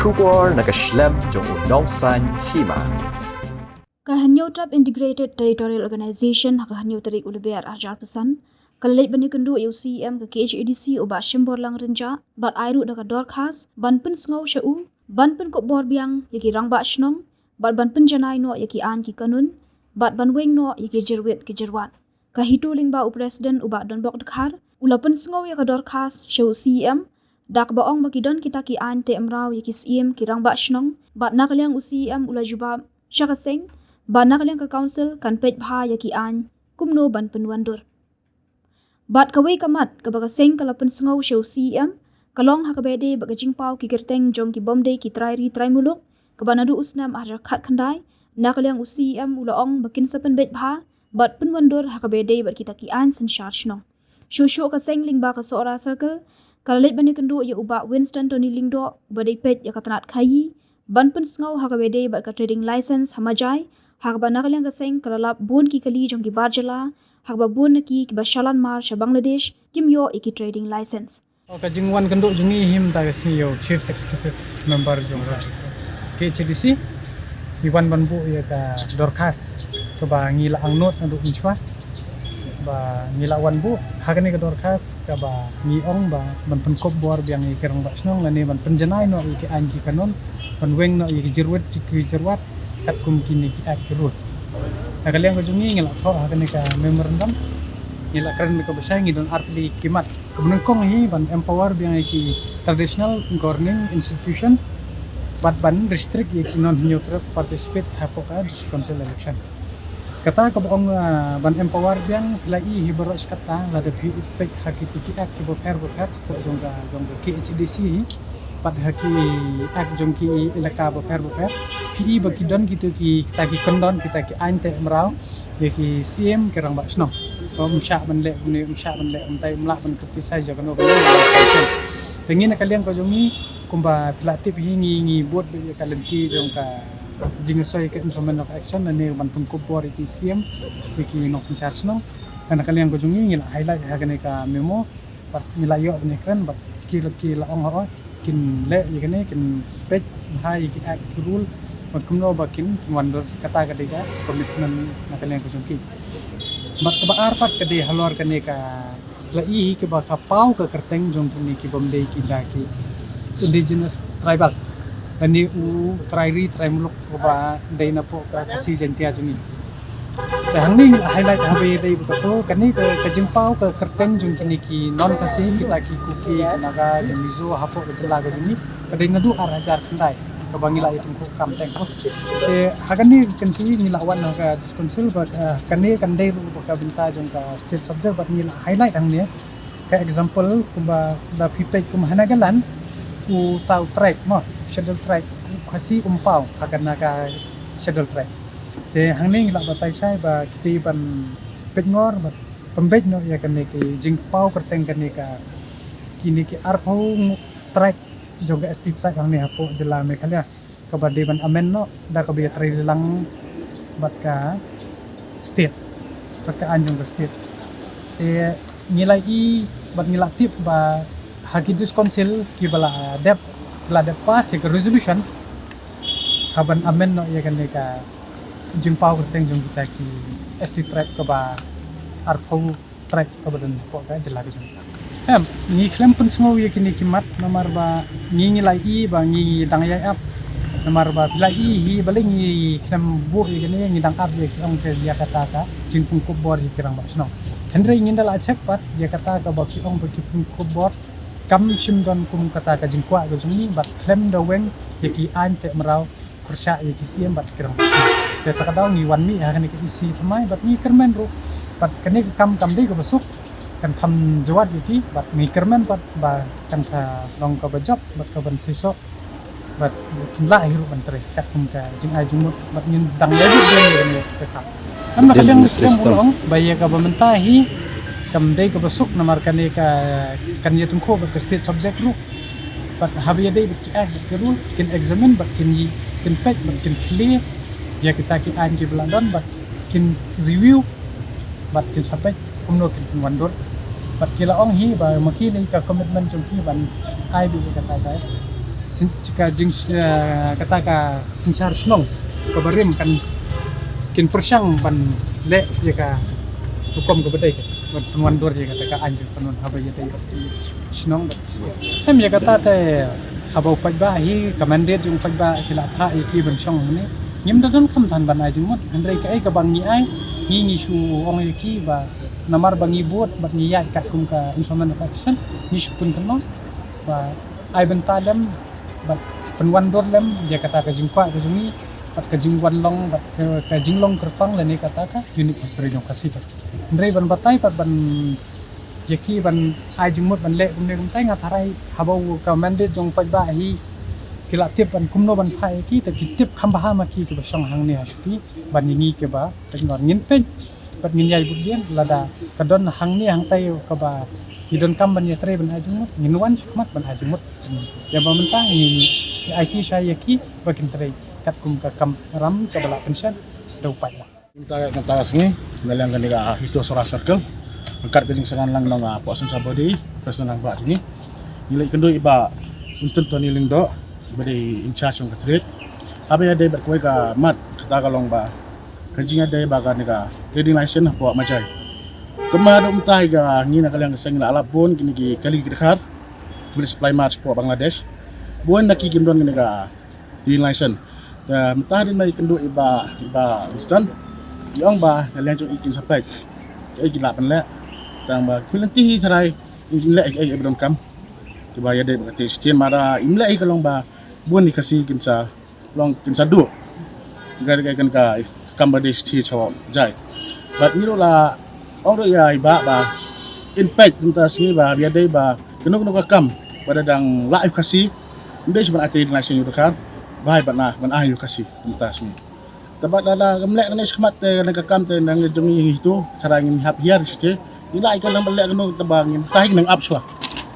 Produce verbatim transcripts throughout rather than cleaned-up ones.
Khubor na ka shlem jong u nongsan hima. Ka Hynñiewtrep Integrated Territorial Organization ha ka hynñiew tarik u Lber ar hajar arphew san ka la leit ban ïakynduh ïa u C E M ka K H A D C u Bah Shimborlang Rynjah bad ai ruh da ka dorkhas ban pynsngew sha u ban pynkupbor biang ïa ki rangbah shnong bad ban pynjanai noh ïa ki aiñ ki kanun bad ban weng noh ïa ki jyrwit ki jyrwat. Ka HITO lyngba u President u Bah Donbok Dkhar u la pynsngew ïa ka dorkhas sha u C E M da kaba ong ba ki don kita ki aiñ teh mraw ïa ki syiem ki rangbah shnong bad na ka liang u C E M u la jubab sha ka seng ba na ka liang ka Council kan peit bha ïa ki aiñ kumno ban pynwandur. Bad kawei ka mat kaba ka seng ka la pynsngew sha u C E M ka long ha kaba ïadei bad ka jingpaw ki kyrteng jong ki bym dei ki trai ri trai muluk kaba naduh u snem ar hajar khatkhyndai na ka liang u C E M u la ong ba kin sa pynbeit bha bad pynwandur ha kaba ïadei bad kita ki aiñ synshar shnong. Shuh shuh ka seng lyngba ka Sohra Circle ka la leit ban ïakynduh ïa u Bah Winston Tony Lyngdoh uba dei peit ïa ka tnat khaïi ban pynsngew ha kaba ïadei bad ka trading license ha Majai ha kaba na ka liang ka seng ka la lap bun ki kali jong ki bar jylla ha kaba bun na ki kiba shalan mar sha Bangladesh kim ïoh ïa ki trading license. Ka jingwan kynduh jong ngi hi mynta ka sngi ïa u Chief Executive Member jong ka K H A D C. Ngi wan ban buh ïa ka dorkhas kaba ngi la angnud naduh mynshuwa ba ngi la wan buh ha kane ka dorkhas kaba ngi ong ba ban pynkupbor biang ïa ki rangbah shnong lane ban pynjanai noh ïa ki aiñ ki kanun ban weng noh ïa ki jyrwit ki jyrwat katkum kine ki Act ki Rule. Na ka liang ka jong ngi ngi la thoh ha kane ka memorandum ngi la kren kaba shai ngi don arphew ki mat. Kaba nyngkong hi ban empower biang ïa ki traditional governing institution bad ban restrict ïa ki non Hynñiewtrep participate hapoh ka District Council election. Kata kaba ong, ah, ban empower biang phi la i hi baroh shi katta lada phi peit ha ki tiki Act kiba pher ba pher hapoh jong ka jong ka K H A D C hi bad ha ki Act jong ki elaka ba pher ba pher phi i ba ki don kita ki kita ki kyndon kita ki aiñ teh mraw ïa ki syiem ki rangbah shnong. Ba ym shah ban leh kumne ym shah ban leh kumtai ym lah ban criticize ïa kano kano. Te ngi na ka liang ka jong ngi kumba phi la tip hi ngi ngi bud ïa ka lynti jong ka jingsoi ka instrument of action lane ban pynkupbor ïa ki syiem ïa ki nongsynshar shnong. Te na ka liang ka jong ngi ngi la highlight ha kane ka memo bad ngi la ïoh ban ïakren bad ki la ki la ong ha kin leh ïa kane kin peit bha ïa ki Act ki Rule bad kumno ba kin kin wandur kata ka dei ka commitment na ka liang ka jong ki. Bad kaba ar pat ka dei halor kane ka la i hi kaba ka paw ka kyrteng jong kine ki bym dei kita ki indigenous tribal lane u trai ri trai muluk kaba dei napoh ka Khasi Jaiñtia jong ngi. Te hangne ngi highlight haba ïadei bad kato kane ka, ka jingpaw ka kyrteng jong kine ki non Khasi kita ki Kuki ki Naga ki Mizo hapoh ka jylla ka jong ngi ka dei naduh ar hajar khyndai kaba ngi la ïatyngkhuh kam teng. Te ha kane ka kynti ngi la wan ha ka District Council ba, ah, kane kan dei ruh ba ka bynta jong ka state subject bad ngi la highlight hangne. Ka example kumba da phi peit kum ha Nagaland uta u tribe mo, Schedule Tribe, u Khasi um paw ha kane ka Schedule Tribe. Te hangne ngi la batai shai ba kita ban peit ngor bad pynbeit noh ïa kane ki jingpaw kyrteng kane ka kine ki arphew ngut tribe jong ka S T tribe hangne hapoh jylla Meghalaya. Kaba dei ban amend noh da kaba ïatrei lang bad ka state bad ka aiñ jong ka state. Te ngi la i bad ngi la tip ba ha ki District Council kiba la dep la dep pass ïa ka resolution ha ban amend noh ïa kane ka jingpaw kyrteng jong kita ki S T tribe kaba arphew tribe kaba don hapoh ka jylla ka jong ngi. Em, ngi khlem pynsngew ïa kine ki mat namar ba ngi ngi la i ba ngi ngi dang ïai ap. Namar ba phi la i hi balei ngi khlem buh ïa kine ngi dang ap ïa ki ong te ïa kata ka jingpynkupbor ïa ki rangbah shnong. Hynrei ngin da la check pat ïa kata kaba ki ong ba ki pynkupbor kam shym don kum kata ka jingkwah ka jong ngi bad khlem da weng ïa ki aiñ teh mraw pyrshah ïa ki syiem bad ki rangbah shnong. Te ta ka daw ngi wan mih ha kane ka E C thymmai bad ngi kyrmen ruh bad kane ka kam kam dei kaba suk kan tham jwat ïa ki bad ngi kyrmen bad ba kan sa long kaba jop bad kaban seisoh bad kin lah hi ruh ban trei katkum ka jingai jingmut bad ngin dang ïa jingmut ïa kane ka kam. Namar ka dang skhem u long ba ïa kaba mynta hi kam dei kaba suk namar kane ka kan ïatyngkhuh bad ka state subject ruh. Bad haba ïadei bad ki act bad ki rule kin examine bad kin ï kin peit bad kin clear ïa kita ki aiñ kiba la don bad kin review bad kin sa peit kumno kin pynwandur. Bad ki la ong hi ba ma ki dei ka commitment jong ki ban ai beit ïa kata ka Sin-, ka jing, eh, kata ka synshar shnong kaba rim kan kin pyrshang ban leh ïa ka hukum kaba dei ka, ban pynwandur ïa kata ka aiñ, ban pynwan haba ïadei bad ki shnong bad ki shnong. Em ïa kata te haba u paidbah hi, ka mandate jong u paidbah ki la phah ïa ki ban shong hangne. Ngim da donkam than ban ai jingmut, hynrei kaei kaba ngi ai, ngi ngi shu ong ïa ki ba namar ba ngi bud bad ngi ïaid katkum ka Instrument of Action, ngi shu pynkynmaw ba ai bynta lem bad pynwandur lem ïa kata ka jingkwah ka jong ngi bad ka jingwan long bad ka, ka jinglong kyrpang lane kata ka unique history jong Khasi ka. Hynrei ban batai bad ban ïa ki ban ai jingmut ban leh kumne kumtai, nga tharai haba u ka mandate jong u paidbah hi ki la tip ban kumno ban phah ïa ki, te ki tip kham bha ma ki kiba shong hangne ha shuki ban ïa ngi kiba pyngon ngin peit bad ngin ïai bud dien. Lada ka don hangne hangtai kaba ngi donkam ban ïatrei ban ai jingmut, ngin wan shakhmat ban ai jingmut. Ïa ba mynta ngi, ngi aiti shai ïa ki ba kin trei katkum ka kam ram kaba la pynshad da u paidbah. Mynta, mynta ka sngi na liang kane ka Hito Sohra Circle, ryngkat ka jingsngew lang nong, ah, Poh Sensor Body, President Rangbah jong ngi, ngi la ïakynduh i Bah Winston Tony Lyngdoh, ba dei in charge jong ka trade. Haba ïadei bad kawei ka mat, kata ka long ba ka jingïadei bad kane ka trading license hapoh Majai. Kumba haduh mynta hi ka ngi na ka liang ka seng la lap bun kine ki kali ki dkhar kiba supply mask hapoh Bangladesh. Bun na ki kim don kane ka trading license. Te mynta hadien ba ïakynduh i Bah, i Bah Winston, i ong ba na liang jong i kin sa peit kaei ki lah ban leh. Tang ba ki lynti hi tharai in leh kaei kaei ba donkam. Kiba ïadei bad ka T H T mara im leh hi ka long ba bun ki Khasi kin sa long kin sa duh. Ka, ka, ka, ka kam ba dei shithi sha Jai. Bad ngi ruh la ong ruh ïa i Bah ba in peit mynta sngi ba ïadei ba kano kano ka kam ba da dang lah ïa u Khasi, ym dei shuh ban ai trading license ïa u dkhar, ba ai ban ai, ban ai ïa u Khasi mynta sngi. Te bad lada kam leh kane shakhmat te kane ka kam te na ngi jong ngi hi tu, tharai ngin hap hiar shithi. Ngi lah ïa ka nang ban leh kano te ba ngin, tang hi nang ap shuwa.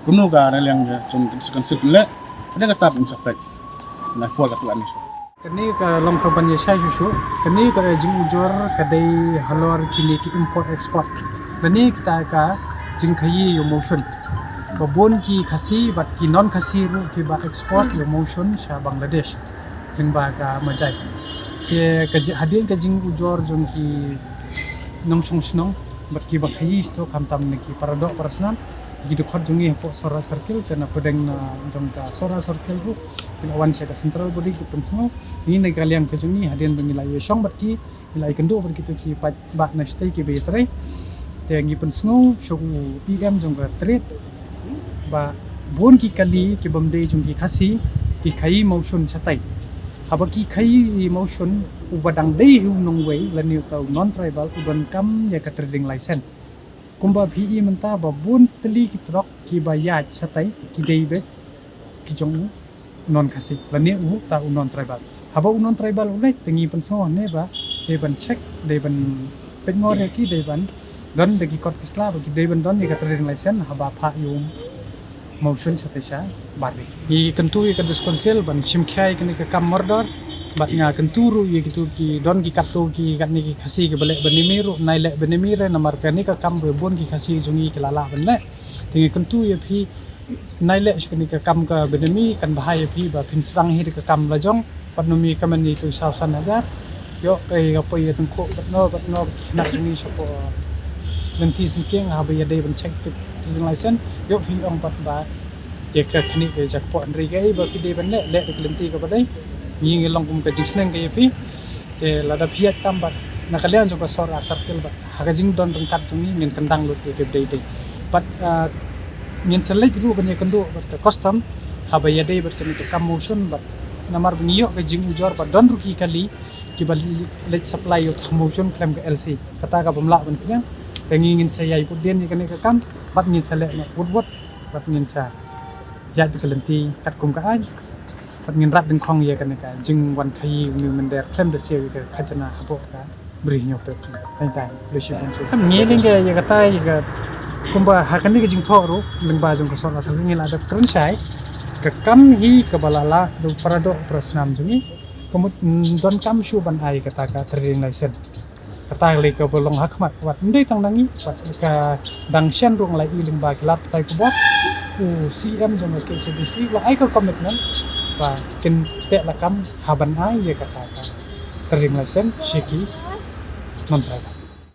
Kumno ka na liang jong ka council kin leh. Kane ka tap in sa peit. Na por ka tu ani shuwa. Kane ka long ka ban ïa shai shuh shuh. Kane ka jingujor ka dei halor kine ki import export. Lane kita ka jingkhaïi ïa u mawshun. Ba bun ki Khasi bad ki non Khasi ruh kiba export ïa u mawshun sha Bangladesh lyngba ka Majai. Te ka ji-, hadien ka jingujor jong ki nongshong shnong bad kiba khaïi shuh, khamtam na ki paradoh parasnam, ki dkhot jong ngi hapoh Sohra Circle, te na pdeng na jong ka Sohra Circle ruh ki la wan sha ka central body ki pynsngew. Ngi na ka liang ka jong ngi hadien ba ngi la ïashong bad ki, ngi la ïakynduh bad kito ki paidbah na shatei kiba ïatrei. Te ngi pynsngew sha u E M jong ka trade ba bun ki kali kibym dei jong ki Khasi ki khaïi mawshun shatai. Haba ki khaïi mawshun, uba dang dei hi u nongwei lane uta u non tribal u donkam ïa ka trading license. Kumba phi i mynta ba bun tylli ki trok kiba ïaid shatai ki dei beit ki jong u non Khasi lane uta u non tribal. Haba u non tribal u leit, te ngi pynsngew hangne ba dei ban check, dei ban pynngor ïa ki, dei ban don da ki kot ki sla ba ki dei ban don ïa ka trading license haba phah ïa u mawshun shatei sha bar ri. Ngi kyntu ïa ka District Council ban shim khia ïa kane ka kam mardor. Bad nga kyntu ruh ïa kito ki don ki katto ki katne ki Khasi kiba leh bnimi ruh, nai leh bnimi re, namar kane ka kam ba bun ki Khasi jong ngi ki la lah ban leh. Te ngi kyntu ïa phi, nai leh sha kane ka kam ka bnimi, kan bha ïa phi ba phin sdang hi da ka kam la jong. Pat numi ka mani tu saw san hajar. Ïoh kaei ka poi ïa tyngkhuh bad no bad no bad ki khynnah jong ngi shapoh lynti syngkien haba ïadei ban check ka trading license. Ïoh phi ong pat ba ïa ka khnieh ka jakpoh, hynrei kaei ba phi dei ban leh, leh da ka lynti kaba dei. Ngi ngi long kum ka jingsneng ka ïa phi. Te lada phi ïaid tam bad na ka liang jong ka Sohra Circle bad ha ka jingdon ryngkat jong ngi, ngin kyndang lut ïa kiba dei dei. Bad, ah, ngin sa leit ruh ban ïakynduh bad ka custom haba ïadei bad kane ka kam mawshun, bad namar ba ngi ïoh ka jingujor ba don ruh ki kali kiba leit supply ïa u thang mawshun khlem ka L C. Kata ka bym lah ban pdiang. Te ngi ngin sa ïai bud dien ïa kane ka kam bad ngin sa leh noh wut wut bad ngin sa ïaid da ka lynti katkum ka aiñ. Bad ngin rat dyngkhong ïa kane ka jingwan khaïi une u mynder khlem da siew ïa ka khajna hapoh ka Bri Hynñiewtrep jong ngi. Tang tang, khublei shibun. Sam ngi lynga ïa kata ïa ka kumba ha kane ka jingthoh ruh lyngba jong ka Sohra Circle ngi la dep kren shai. Ka kam hi kaba la lah da u paradoh parasnam jong ngi. Ka mut, mm, donkam shuh ban ai kata ka trading license. Kata ka lei kaba long ha khmat, wat ym dei tang na ngi, wat ka dang shen ruh ngi la i lyngba ki lad pathai khubor. U C M jong ka K H A D C la ai ka commitment Ba kin teh lakam ha ban ai ïa kata ka trading license sha ki non-tribal.